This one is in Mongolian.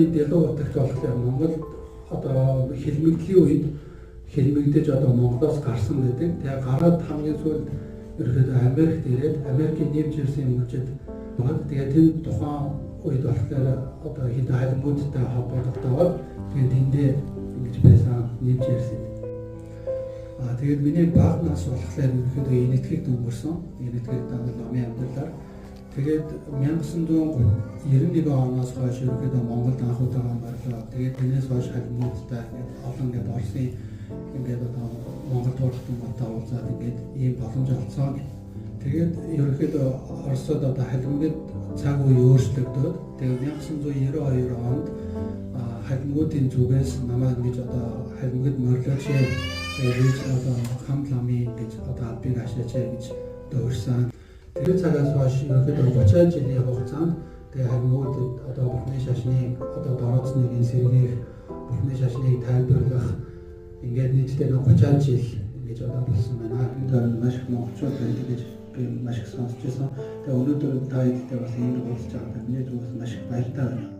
энэ Дэлүү нутагт болохоор Монгол одоо хилмигдлийн үед хилмигдэж одоо Монголоос гарсан гэдэг. Тэгээ гараад хамгийн сүүлд ерөөхдөө Америкт ирээд Америкийн Нью Джерси мужид бод. Тэгээ тэнд тухайн үед болохоор одоо хэд халимгуудтай холбоо тогтоогоод тэгээ тэндээ ингэж байсан Нью Джерсид. Тэгээд миний бага нас болохоор ерөөхдөө Энэтхэгт өнгөрсөн. Энэтхэгт номын амьдралаар. Тэгээд 1991 оноос хойш ерөөхдөө Монголд анх удаага морилоо. Тэгээд тэрнээс хойш халимгуудтай ингээд олон ингээд Оросын ингээд одоо Монгол тууралтан уулзаад ингээд ийм боломж олцсон гэх. Тэгээд ерөөхдөө Оросод одоо халимгад цаг үе өөрчлөгдөөд тэгээд 1992 онд халимгуудын зүгээс намайг ингэж одоо халимгад морилооч гэж одоо хамт ламын гэж одоо албыг ашаач гэж дөрсөн. Тэр цагаас хойш ерөнхийдөө 30 жилийн хугацаанд тэгээ халимгууд одоо Бурхны шашныг одоо дорооцныг сэргээх, Бурхны шашныг тайлбарлах ингээд нийтдээ 30 жил ингэж одоо болсон байна. Энэ тойронд маш их монголчууд байдаг гэж би маш их сонсч байсан. Тэгээ өнөөдөр та хэдтэй бас энд уулзч байгаадаа миний зүгээс маш их баяртай байна.